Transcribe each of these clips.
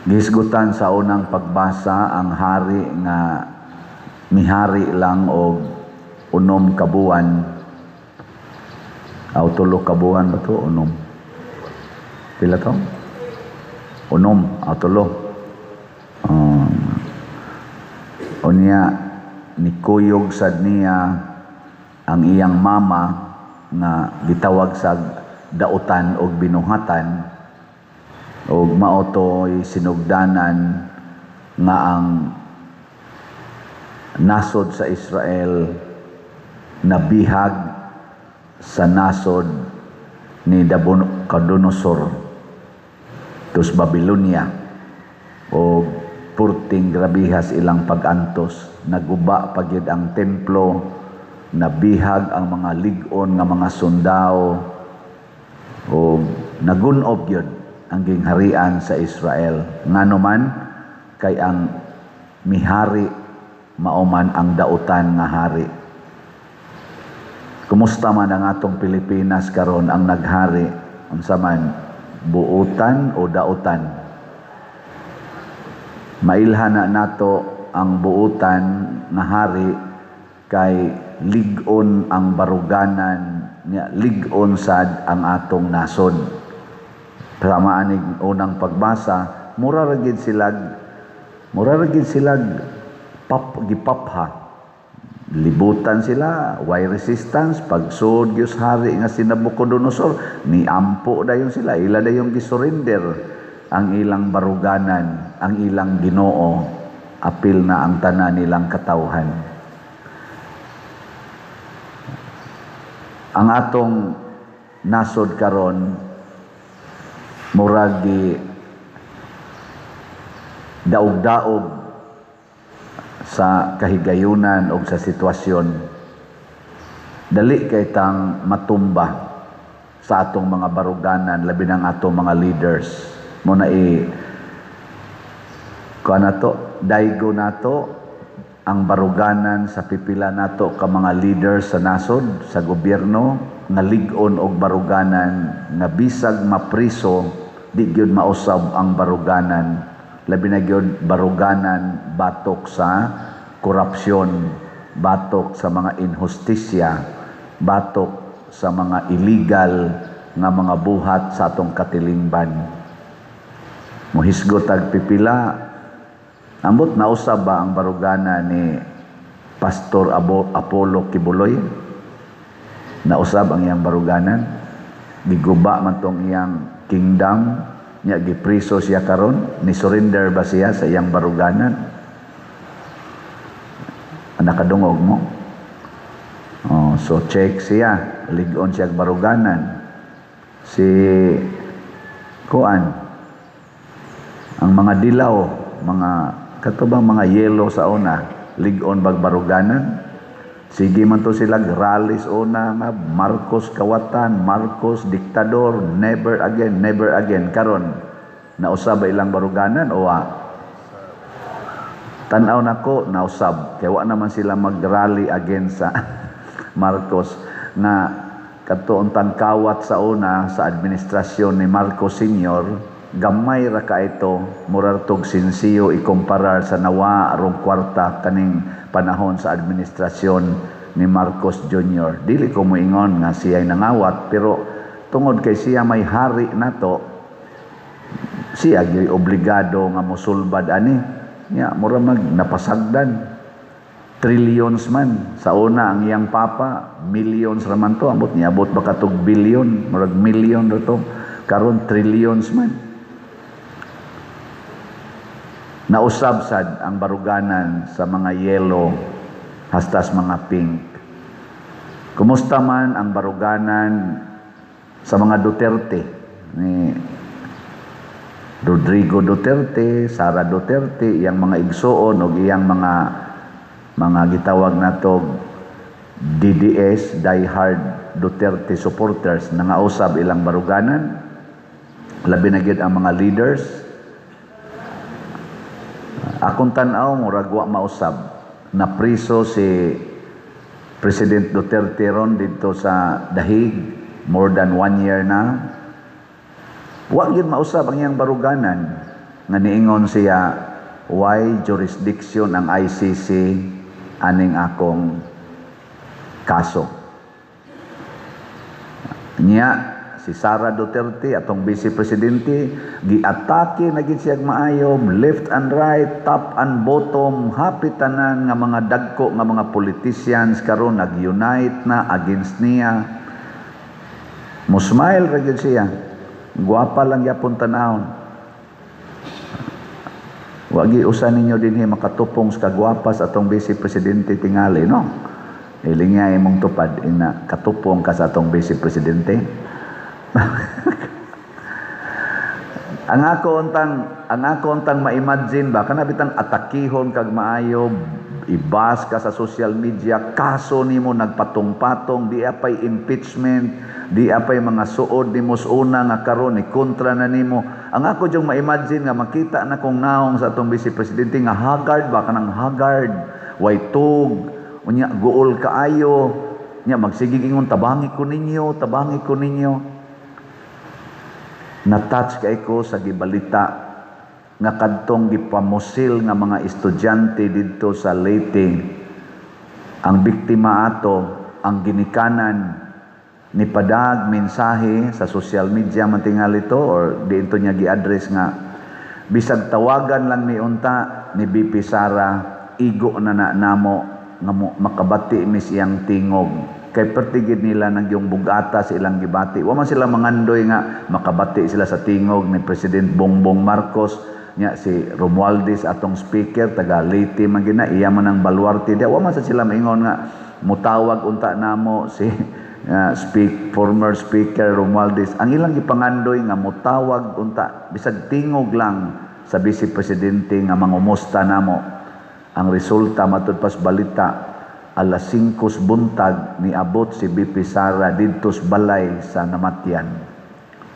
Gihisgutan sa unang pagbasa ang hari nga mihari lang og 6 ka buwan aw 3 ka buwan ba to, 6, pila to, 6 aw 3. Unya nikuyog sad niya ang iyang mama nga gitawag sa dautan og binuhatan, og mao to'y sinugdanan nga ang nasod sa Israel nabihag sa nasod ni Nabucodonosor tus Babylonia o purting grabihas ilang pag-antos. Naguba pa gyud ang templo, nabihag ang mga lig-on nga mga sundao o nagunob gyud ang gingharian sa Israel. Ngano man? Kay ang mihari mao man ang dautan nga hari. Kumusta man ang atong Pilipinas karon? Ang naghari, unsa man, buutan o dautan? Mailhan na nato ang buutan nga hari kay lig-on ang baruganan niya, lig-on sad ang atong nasod. Sama aning unang pagbasa, mura ra gid silag pap gipapha. Libutan sila, why resistance? Pagsud gyud hari nga si Nabucodonosor, ni ampo dayon sila, ila dayong gisurrender ang ilang baruganan, ang ilang Ginoo, apil na ang tanan nilang katawhan. Ang atong nasod karon murag gi daog-daog sa kahigayunan o sa sitwasyon. Dali kay tang matumba sa atong mga baruganan, labi ng atong mga leaders. Mo na i kuan nato, daigo nato ang baruganan sa pipila nato ka mga leaders sa nasod, sa gobyerno, nga lig-on og baruganan, nga bisag mapriso di gyud mausab ang baruganan, labi na gyud baruganan batok sa korupsyon, batok sa mga inhustisya, batok sa mga illegal nga mga buhat sa atong katilingban. Mohisgot ag pipila, ambot nausab ba ang barugana ni Pastor Apollo Quiboloy? Nausab ang iyang baruganan? Giguba man tong iyang kingdom nya, gipriso siya karon. Ni surrender ba siya sa iyang baruganan? Nakadungog mo? Oh, so check siya, lig-on siya baruganan. Si kuan, ang mga dilaw, mga katubang mga yellow sa una, lig-on bag baruganan? Sige man to sila rallies una nga "Marcos kawatan, Marcos diktador, never again, never again." Karon, nausab ba ilang baruganan o wa? Tan-aw nako, nausab kay wa naman sila mag-rally against sa Marcos na kadto untang kawat sa una sa administrasyon ni Marcos Sr. Gamay ra ka ito, murag tog sinsiyo ikumparar sa nawa arong kwarta kaning panahon sa administrasyon ni Marcos Jr. Dili ko moingon nga siya'y nangawat, pero tungod kay siya may hari nato, siya gyud obligado nga mosulbad ani nya. Mura mag napasagdan, trillions man. Sa una, ang iyang papa, millions ra man to. Ambot niabot ba katog billion? Murag million ra to. Karon trillions man. Nausab sad ang baruganan sa mga yellow hastas mga pink. Kumusta man ang baruganan sa mga Duterte ni Rodrigo Duterte, Sara Duterte, iyang mga igsuon og iyang mga gitawag nato DDS, diehard Duterte supporters? Nangausab ilang baruganan, labi na gyud ang mga leaders? Akong tan-aw, murag wa mausab. Napriso si President Duterte ron dito sa Dahig more than one year na. Wa gyud mausab ang iyang baruganan. Nga niingon siya, "Why jurisdiction ang ICC aning akong kaso?" Niya, si Sara Duterte, atong vice presidente, giatake na gid siya maayo, left and right, top and bottom, hapit tanan nga mga dagko nga mga politicians karon nag-unite na against niya. Mo-smile ra gyud siya. Gwapa lang yapon tan-awon. Wagi usa ninyo dinhi makatupong sa kagwapa sa atong vice presidente tingali, no? Iling nga imong tupad ina katupong ka sa atong vice presidente. Ang ako untang ma-imagine ba, kana bitang atakihon kag maayo, ibas ka sa social media, kaso nimo nagpatong-patong, di apay impeachment, di apay mga suod nimo sa una nga karon ni kontra na nimo. Ang ako jung ma-imagine nga makita na kong naong sa atong vice presidente nga haggard ba, kanang haggard, way tug, unya guol kaayo, nya magsigig ingon, "Tabangi ko ninyo, tabangi ko ninyo." Na-touch kay ko sa gibalita nga kadtong gipamusil nga mga estudyante didto sa Leyte. Ang biktima ato, ang ginikanan, ni padag mensahe sa social media man tingali to or diinto niya gi-address nga bisag tawagan lang mi unta ni BP Sara, igo na na namo nga makabati mis iyang tingog, kay pertigid nila nang yung bugata sa ilang gibati. Wa man sila mangandoy nga makabati sila sa tingog ni President Bongbong Marcos. Nya si Romualdez, atong speaker, taga Leyte man gina, iya man ang baluarte diya. Wa man sa sila maingon nga mutawag unta namo si speak former Speaker Romualdez. Ang ilang gipangandoy nga mutawag unta bisag tingog lang sa vice presidente nga mangumusta namo. Ang resulta, matud pas balita, alas 5 buntag niabot si BP Sara didto sa balay sa namatyan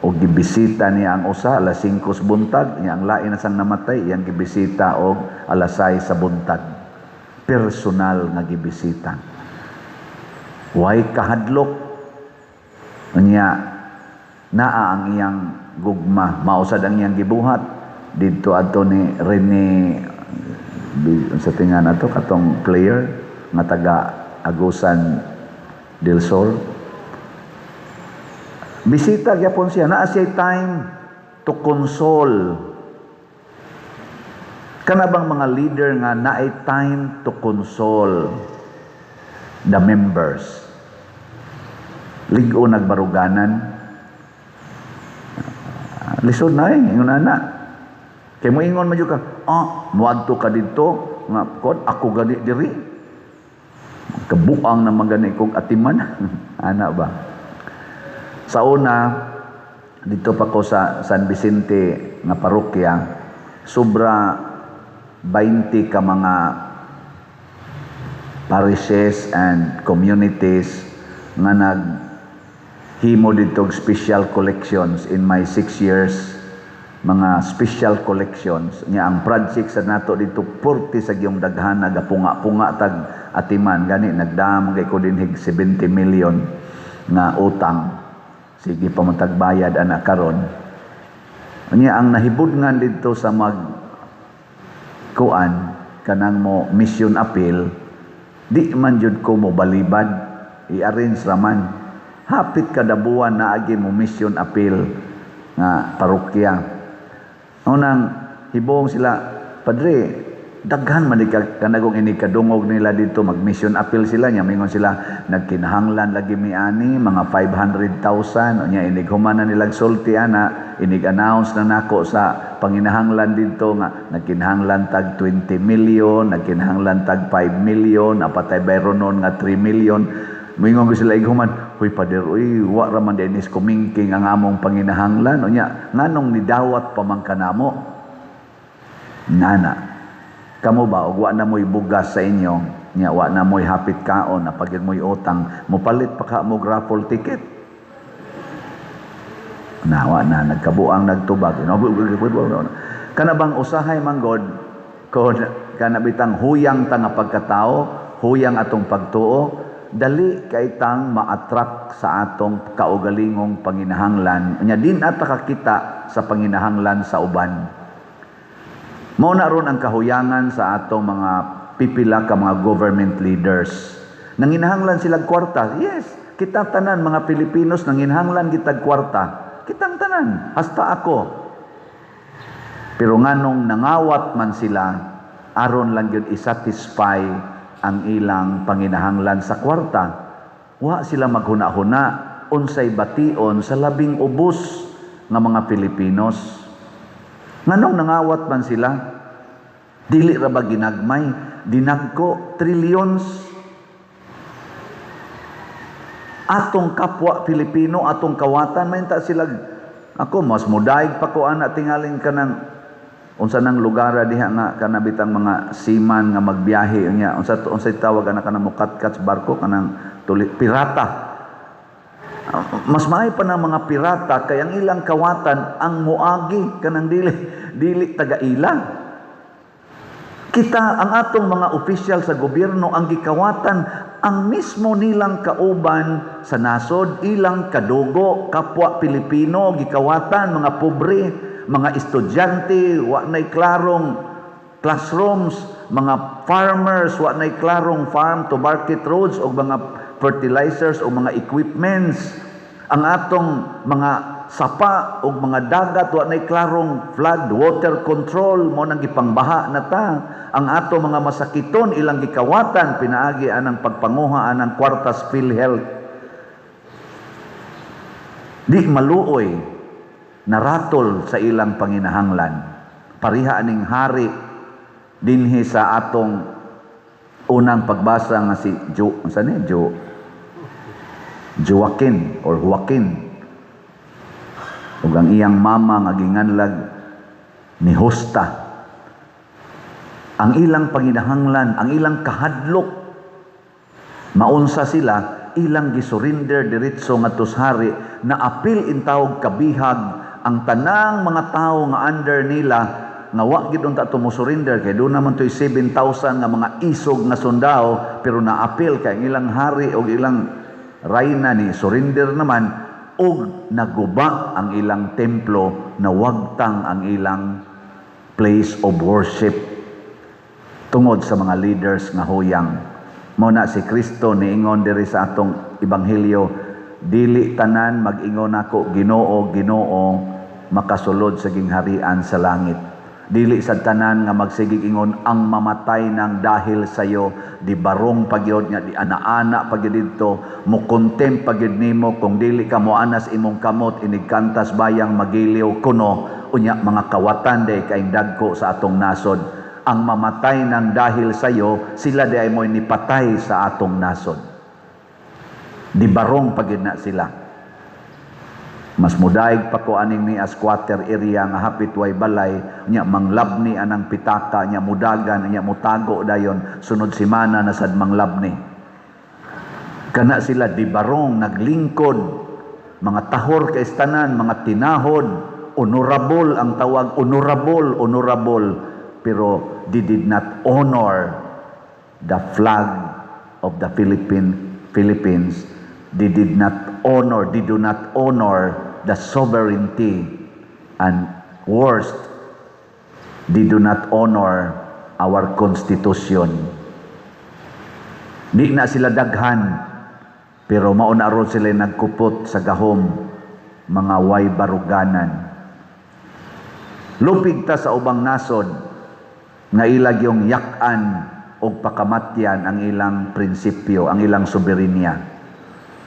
o gibisita niya ang usa alas 5 buntag niya. Ang lain na sang namatay, iyang gibisita og alas 6 sa buntag, personal nga gibisita. Way kahadlok. Unya naa ang iyang gugma, mausad ang iyang gibuhat didto adto ni Rene sa tingan ato katong player nga taga Agusan del Sur. Bisita gyapon siya, naa siya time to console. Kana bang mga leader nga naay time to console the members? Lig-o nagbaruganan. Lisod na eh, ingon ana. Kay mo ingon man jud ka, "Ah, muadto ka didto nga kon ako gani diri. Kabuang naman gani kog atiman." Ana ba? Sa una, dito pa ko sa San Vicente nga parokya, sobra 20 ka mga parishes and communities nga nag himo dito og special collections in my 6 years, mga special collections nya. Ang project sa nato dito 40 sa giyong daghan, nagapunga-punga tag atiman. Gani nagdam kay ko dinhig 70 million nga utang, sige pa man tagbayad ana karon. Nya ang nahibudngan dito sa mag kuan kanang mo mission appeal, di man jud ko mo balibad, i-arrange raman. Hapit kada buwan naagi mo mission appeal nga parokya. Unang hibong sila, "Padre, daghan man di ka kanagong ini kadungog nila dito." Mag mission appeal sila nya mingon sila, "Nagkinahanglan lagi mi ani mga 500,000." Nya inig human na nilag sulti ana, inig announce na nako sa panginahanglan dito nga nagkinahanglan tag 20 million, nagkinahanglan tag 5 million, apatay bayronon nga 3 million. Moingon ko sila ighuman, "Huy pader, uy, wa ra man dinis kumingking ang among panginahanglan. Unya nganong nidawat pa man kanamo?" Nana. Kamo ba, og wa na mo'y bugas sa inyo, nya wa na mo'y hapit kaon, napagid mo'y utang, mopalit pa ka mo raffle ticket? Na, wa na, nagkabuang nagtubag. Kana bang usahay man god, kon kana bitang huyang ta nga pagkatao, huyang atong pagtuo, dali kay tang ma-attract sa atong kaugalingong panginahanglan. Nya din ata kakita sa panginahanglan sa uban. Mao na ron ang kahuyangan sa atong mga pipila ka mga government leaders. Nanginahanglan sila kwarta. Yes, kita tanan mga Pilipinos, nanginahanglan kitag kwarta. Kitang tanan, hasta ako. Pero nganong nangawat man sila, aron lang gyud i-satisfy ang ilang panginahanglan sa kwarta? Wa sila maghuna-huna unsay bation sa labing ubos nga mga Pilipinos. Nganong nangawat man sila? Dili ra ba ginagmay? Dinagko, trillions. Atong kapwa Pilipino, atong kawatan, may ta sila. Ako, mas mudaig pa ko ana tingalin kanang unsa nang lugar diha nga kanabitang mga seaman nga magbiyahe unya, unsa tawag ana, kanang mukatkat sa barko, kanang tuli, pirata. Mas maayo pa ng mga pirata kay ang ilang kawatan ang muagi, kanang dili dili taga-ila. Kita, ang atong mga opisyal sa gobyerno, ang gikawatan ang mismo nilang kauban sa nasod, ilang kadugo, kapwa Pilipino, gikawatan mga pobre, mga estudyante, wa nay klarong classrooms, mga farmers, wa nay klarong farm to market roads o mga fertilizers o mga equipments. Ang atong mga sapa o mga dagat, wa nay klarong flood water control, mao nang gipangbaha na ta. Ang ato mga masakiton, ilang gikawatan pinaagi anang pagpanguha anang kwartas PhilHealth. Di maluoy, naratol sa ilang panginahanglan. Pareha aning hari dinhi sa atong unang pagbasa nga si Jo, unsa ni Jo, Joaquin or Joaquin, ug ang iyang mama nga ginganlag Nehushta. Ang ilang panginahanglan, ang ilang kahadlok maunsa sila, ilang gisurrender diretso ngadto sa hari na apil intawog kabihag ang tanang mga tawo nga under nila, nga wa gid unta to mo surrender kay doon naman to'y 7,000 nga mga isog nga sundao, pero naapil kay ang ilang hari og ilang rayna ni surrender naman og naguba ang ilang templo, nawagtang ang ilang place of worship tungod sa mga leaders nga huyang. Mao na si Kristo niingon diri sa atong ebanghelyo, "Dili tanan mag-ingon nako, 'Ginoo, Ginoo,' makasulod sa gingharian sa langit. Dili sa tanan nga magsigig ingon, ang mamatay nang dahil sayo, di barong pagyod nga di ana-ana pagyod didto, mo contempt pagyod nimo kung dili ka moanas imong kamot inigkantas bayang magiliw kuno." Unya mga kawatan day kaing dagko sa atong nasod. Ang mamatay nang dahil sayo, sila di ay mo'y nipatay sa atong nasod. Di barong pagyud na sila. Mas mudaig pa ko aning ni squatter area nga hapit way balay nya, manglabni anang pitaka nya, mudagan nya, mutago dayon, sunod semana na sad manglabni. Kana sila di barong naglingkod, mga tahor kay tanan, mga tinahod, honorable ang tawag, honorable, honorable, pero they did not honor the flag of the Philippines. They did not honor, they do not honor the sovereignty, and worst, they do not honor our constitution. Di na sila daghan, pero mao na ron sila nagkupot sa gahom, mga way baruganan. Lupig ta sa ubang nasod nga ilag yung yak-an og pakamatyan ang ilang prinsipyo, ang ilang soberenya.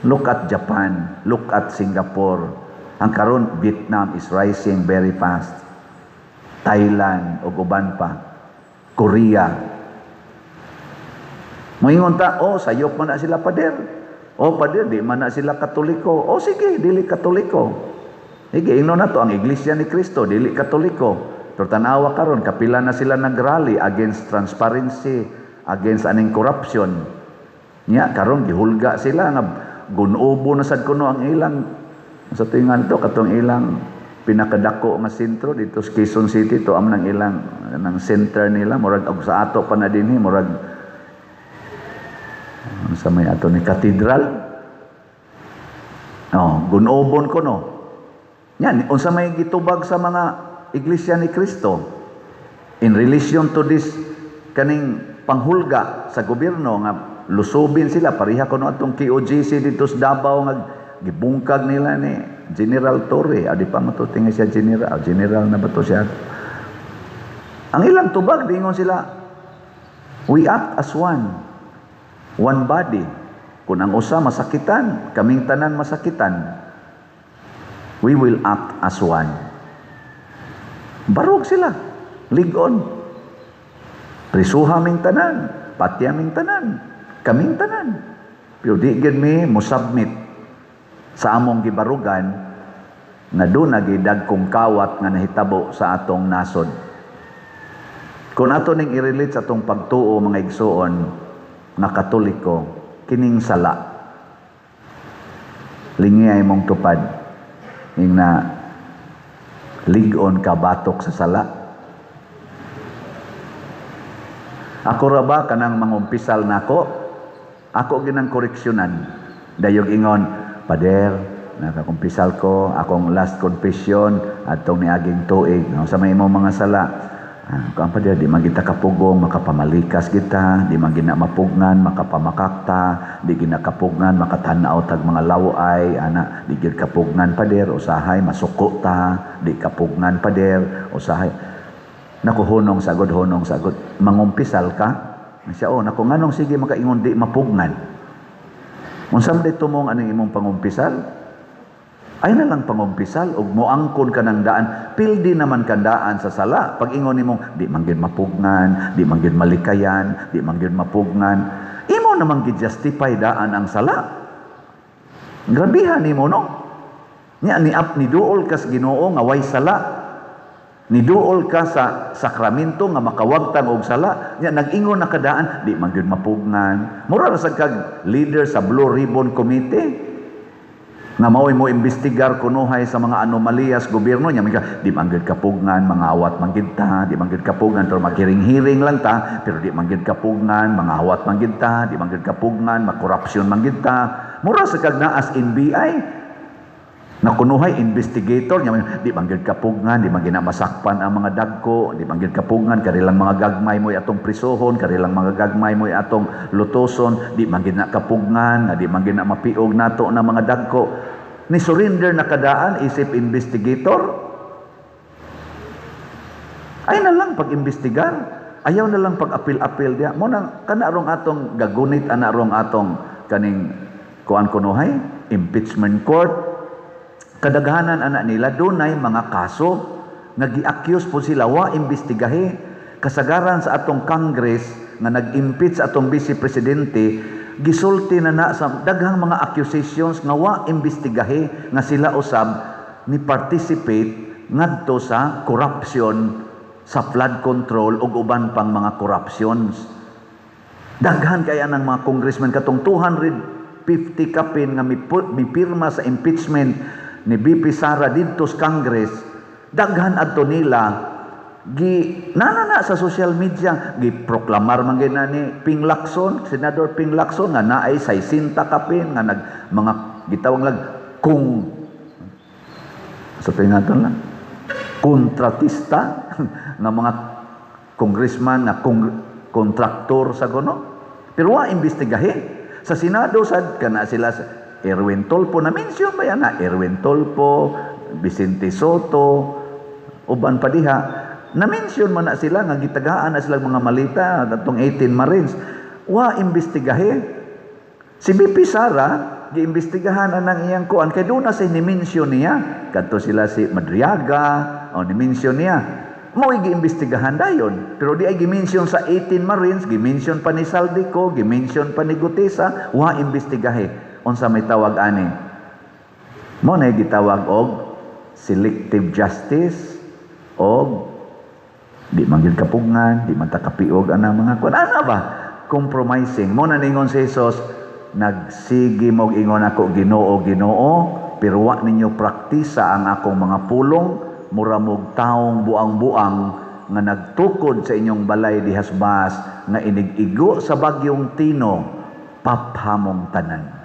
Look at Japan, look at Singapore. Ang karon, Vietnam is rising very fast. Thailand ug uban pa. Korea. Moingon ta, "Oh, sayop man na sila, pader. Oh, pader, di man na sila Katoliko." Oh, sige, dili Katoliko. Sige, ingnon na to, ang Iglesia ni Cristo, dili Katoliko. Pero tanawa karon, kapila na sila nagrally against transparency, against aning corruption. Nya karon gihulga sila nga gunobo na sad kuno ang ilang, sa tingan to, katong ilang pinakadako nga sentro dito sa Quezon City to, am nang ilang nang center nila, murag og sa ato pa na dinhi, murag ano sa may ato ni cathedral. Oh, gunobon ko no. Yan, unsa may gitubag sa mga Iglesia ni Cristo? In relation to this kaning panghulga sa gobyerno nga lusubin sila, pareha kuno atong KOJC dito sa Davao nga gibungkag nila ni General Torre. Ah, di pa man to tinga siya general. Ah, general na ba to siya? Ang ilang tubag, dingon sila, "We act as one, one body. Kung ang usa masakitan, kaming tanan masakitan. We will act as one." Barog sila, ligon. Prisuha ming tanan, patya ming tanan, kaming tanan. Pero di gyud mi mo submit sa among gibarugan nga duna dagkong kawat nga nahitabo sa atong nasod. Kung ato ning i-relate sa atong pagtuo, mga igsuon nga Katoliko, kining sala. Lingi ay mong tupad ing na lig-on ka batok sa sala. Ako ra ba kanang mangumpisal nako? Ako ginang koreksyonan. Dayog ingon, "Pader, nakakumpisal ko, akong last confession atong niaging tuig. No, sa may imong mga sala?" "Ah, kuan, pader, di man kita kapugong, makapamalikas kita, di man gina mapugngan, makapamakakta, di gina kapugngan, makatanaw tag mga laway, ana, di gyud kapugngan, pader, usahay masuko ta, di kapugngan, pader, usahay." "Naku, hunong sagod, hunong sagod." "Mangumpisal ka?" Siya, "Oh, naku, nganong sige makaingon di mapugngan? Unsa man dito mong anong imong pangumpisal? Ay na lang pangumpisal ug moangkon ka ng daan, pildi naman kandaan sa sala. Pag ingon nimong di man gyud mapugngan, di man gyud malikayan, di man gyud mapugngan, imo naman gi-justify daan ang sala. Grabihan nimo, no? Nya ni up ni duol kas Ginoo nga way sala. Ni duol ka sa sakramento nga makawagtang og sala. Nya nag-ingon na kadaan, di man gyud mapugngan. Mura ra sad kag leader sa Blue Ribbon Committee nga mao'y mo imbestigar kunuhay sa mga anomaliyas gobyerno niya, mga di man gyud kapugngan, mangawat man gyud ta, di man gyud kapugngan, pero maghiring-hiring lang ta, pero di man gyud kapugngan, mangawat man gyud ta, di man gyud kapugngan, makorupsyon man gyud ta." Mura sa kag naas NBI na kunuhay investigator niya, di man gyud kapugngan, di man gyud masakpan ang mga dagko, di man gyud kapugngan, kanilang mga gagmay mo'y atong prisohon, kanilang mga gagmay mo'y atong lutoson, di man gyud na kapugngan, nga di man gyud na mapiog nato na mga dagko. Ni surrender na kadaan isip investigator. Ay na lang pag-imbestigar, ayaw na lang pag-apil-apil diya. Mo nang kana rong atong gagunit ana rong atong kaning kuan kunuhay impeachment court. Kadaghanan ana nila dunay mga kaso nga gi-accuse po sila, wa imbestigahe. Kasagaran sa atong Congress nga nag-impeach sa atong vice presidente, gisulti na na sa daghang mga accusations nga wa imbestigahe nga sila usab ni participate ngadto sa corruption sa flood control ug uban pang mga corruptions. Daghan kaya ng mga congressman, katong 250 kapin nga mipirma sa impeachment ni VP Sara didto sa Congress, daghan adto nila gi nanana sa social media, gi proklamar man gyud na ni Ping Lacson, Senador Ping Lacson, nga naay 60 kapin nga nag mga gitawag lag kung sa pingaton lang kontratista nga mga congressman nga kontraktor sa gono, pero wa imbestigahe. Sa Senado sad kana sila sa Erwin Tulfo, na mention ba yan na Erwin Tulfo, Vicente Sotto, uban pa diha, na-mention man na sila nga gitagaan na sila mga malita atong 18 Marines, wa imbestigahe. Si BP Sara giimbestigahan anang iyang kuan kay doon na sa ni-mention niya kadto sila si Madriaga o ni-mention niya, mo giimbestigahan dayon. Pero di ay gi-mention sa 18 Marines, gi-mention pa ni Zaldy Co, gi-mention pa ni Guteza, wa imbestigahe. Unsa may tawag ani mo na gitawag og selective justice og di man gyud kapugngan, di man ta kapiog anang mga kuan ana ba, compromising. Mo na ningon si Jesus, "Nagsige mog ingon ako, 'Ginoo, Ginoo,' pero wa ninyo praktisa ang akong mga pulong, mura mog taong buang-buang nga nagtukod sa inyong balay dihasbas nga inig-igo sa bagyong Tino, paphamong tanan.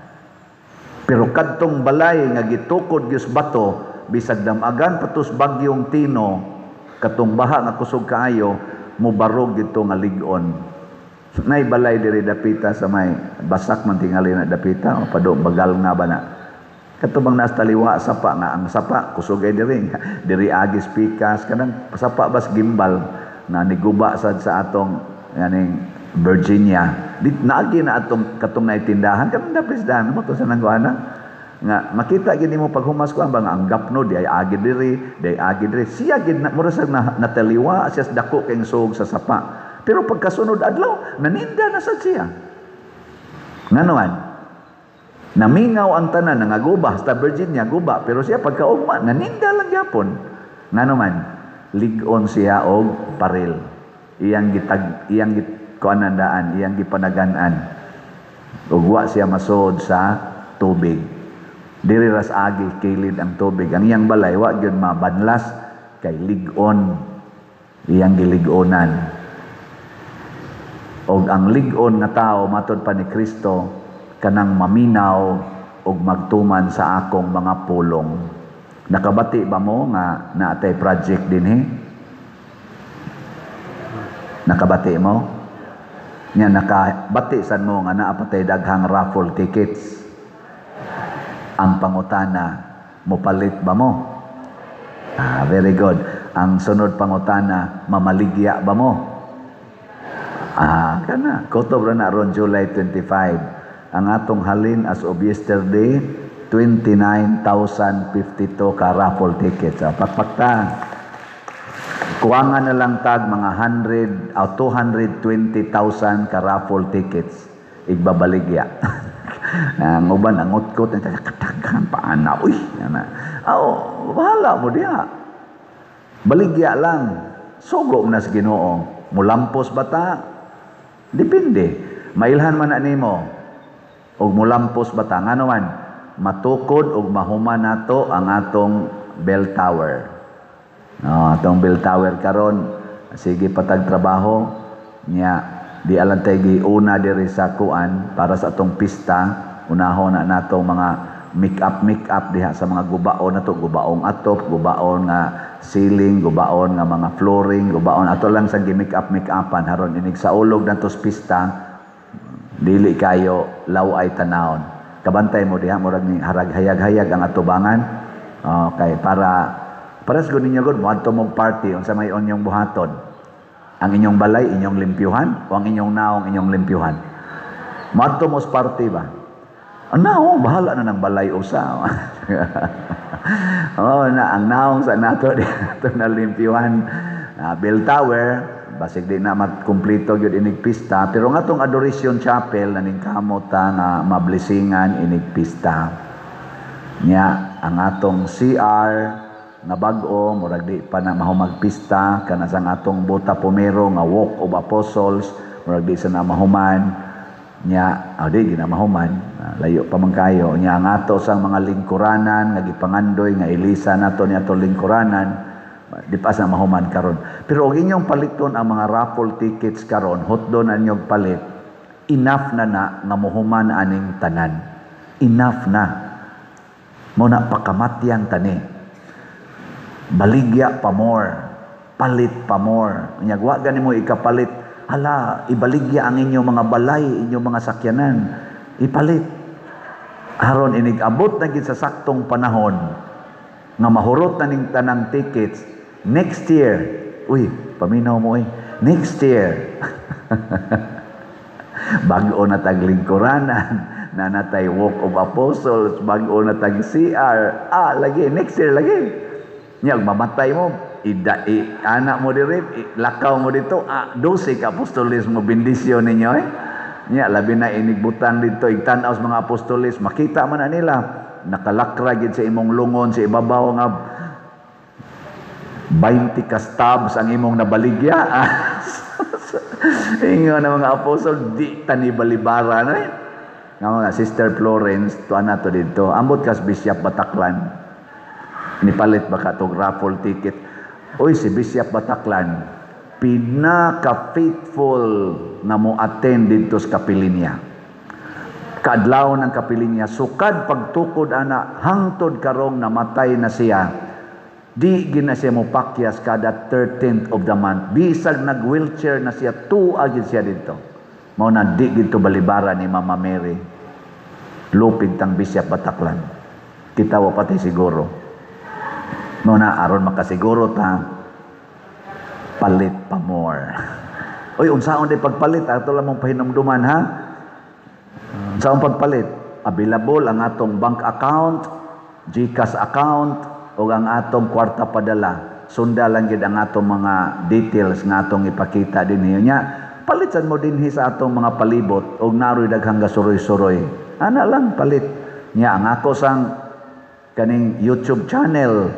Pero kadtong balay nga gitukod gyud bato, bisag damagan patos bagyong Tino, katong baha nga kusog kaayo, Mubarog dito nga lig-on. Nay balay diri dapita sa may basak man tingali na dapita o pado bagal nga ba na. Kato bang nasa taliwa sapa nga ang sapa kusog ay diri diri agis pikas, kanang sapa bas gimbal na niguba sad sa atong yaning Virginia. Di, naagi na atong katong naitindahan kanang dapis daan mo to sa nangguana nga makita gid nimo paghumas ko ang bang ang gapno di ay agi diri, di ay agi diri, siya gid na mura sa na, nataliwa siya sa dako kay suog sa sapa. Pero pagkasunod adlaw, naninda na sad siya. Ngano man namingaw ang tanan nga guba sa Virginia, guba, pero siya pagkaugma naninda lang gyapon. Ngano man lig-on siya og paril, iyang gitag iyang gikuanandaan, iyang gipanagan-an ug wa siya masuod sa tubig. Diri ras agi kilid ang tubig. Ang iyang balay wa gyud mabanlas kay lig-on iyang gilig-onan. Og ang lig-on nga tao, matod pa ni Kristo, kanang maminaw og magtuman sa akong mga pulong. Nakabati ba mo nga naatay project dinhi? Nakabati mo? Nya nakabati san mo nga naa patay daghang raffle tickets? Ang pangutana, mopalit ba mo? Ah, very good. Ang sunod pangutana, mamaligya ba mo? Ah, kana. Kutob ra na ron July 25. Ang atong halin as of yesterday, 29,052 ka raffle tickets. Ah, pakpakta. Kuwangan na lang tag mga 100 o 220,000 ka raffle tickets. Igbabaligya. Ang uban ang utkot kataghan pa ana, uy ana. Oh, bahala mo diha. Baligya lang. Sugo na sa Ginoo. Mulampos ba ta? Depende. Mailhan man na nimo og mulampos ba ta. Ngano man matukod og mahuman nato ang atong bell tower. No, atong bell tower karon sige patag trabaho nya, di alang tay giuna diri sa kuan para sa atong pista. Unahon na nato mga make up make up diha sa mga gubaon nato, gubaong atop, gubaon nga ceiling, gubaon nga mga flooring, gubaon ato lang sa gi-make up make upan haron inig sa ulog nato sa pista dili kayo law-ay tanawon. Kabantay mo diha, murag ni harag hayag-hayag ang atubangan. Okay, para para sa ninyo gud moadto mong party, unsa may inyong buhaton? Ang inyong balay inyong limpyuhan o ang inyong naong inyong limpyuhan? Moadto mo sa party ba? Ang naong, bahala na ng balay usa. Oh, na ang naong sa nato di nato na limpyuhan. Ah, bell tower, basig di na matkumpleto gyud inig pista, pero nga tong Adoration Chapel naning kamot ta nga mablesingan inig pista. Nya ang atong CR nga bag-o murag di pa na mahumag pista, kana sa atong Botafumeiro nga Walk of Apostles murag di sa na mahuman. Nya oh, di gina mahuman. Ah, layo pa man kayo. Nya ang ato sang mga lingkuranan nga gipangandoy nga ilisa nato ni atong lingkuranan di pa sa mahuman karon. Pero og inyong paliton ang mga raffle tickets karon, hotdon ang inyong palit, enough na na nga mohuman aning tanan. Enough na. Mo na pakamatyan tani. Baligya pa more, palit pa more. Unya wa gani mo ikapalit, hala, ibaligya ang inyong mga balay, inyong mga sakyanan. Ipalit. Aron inig abot na gid sa saktong panahon nga mahurot na ning tanang tickets next year. Uy, paminaw mo eh. Next year. Bag-o na tag lingkuranan, na natay Walk of Apostles, bag-o na tag CR. Ah, lagi next year lagi. Nya mamatay mo, ida i, anak mo diri, lakaw mo dito, ah, 12 ka apostoles mo bendisyon ninyo eh. Nya labi na inigbutang dito igtan-aw sa mga apostoles, makita man na nila nakalakra gid sa imong lungon sa ibabaw nga 20 ka stabs ang imong nabaligya. Ingon na mga apostol, di tani balibara na eh. Nga mga Sister Florence, tuan na to dito. Ambot kas Bishop Bataklan. Nipalit ba ka tog raffle ticket? Uy, si Bishop Bataklan, pinaka-faithful na mo attend dito sa kapilinya. Kaadlaw ng kapilinya, sukad pagtukod ana, hangtod karong namatay na siya. Di gina siya mo pakyas kada 13th of the month. Bisag nag-wheelchair na siya, tuwa gid siya dito. Mao na di gito balibara ni Mama Mary. Lupig tang Bishop Bataklan. Kita wa pati siguro. Mao na aron makasiguro ta, palit pa more. Oy, unsaon di pagpalit? Ato lang mong pahinumduman, ha. Unsaon pagpalit? Available ang atong bank account, GCash account, o ang atong kwarta padala. Sunda lang gid ang atong mga details nga atong ipakita dinhi nya. Palitan mo dinhi sa atong mga palibot og naroy daghang gasuroy-suroy. Ana lang palit. Nya ang ako sang kaning YouTube channel,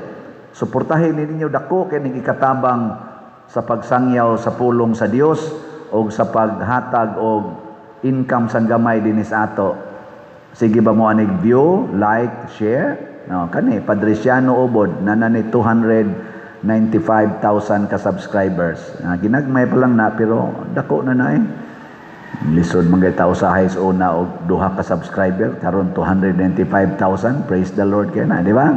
suportahin ninyo, dako kining ikatabang sa pagsangyaw sa pulong sa Dios o sa paghatag og income sang gamay dinhi sa ato. Sige ba mo anig view, like, share? No, kani Padriciano Ubod na ni 295,000 ka subscribers. Ah, ginagmay pa lang na pero dako na na eh. Lisod man kay tao sa sa una og duha ka subscriber, karon 295,000. Praise the Lord kay na, di ba?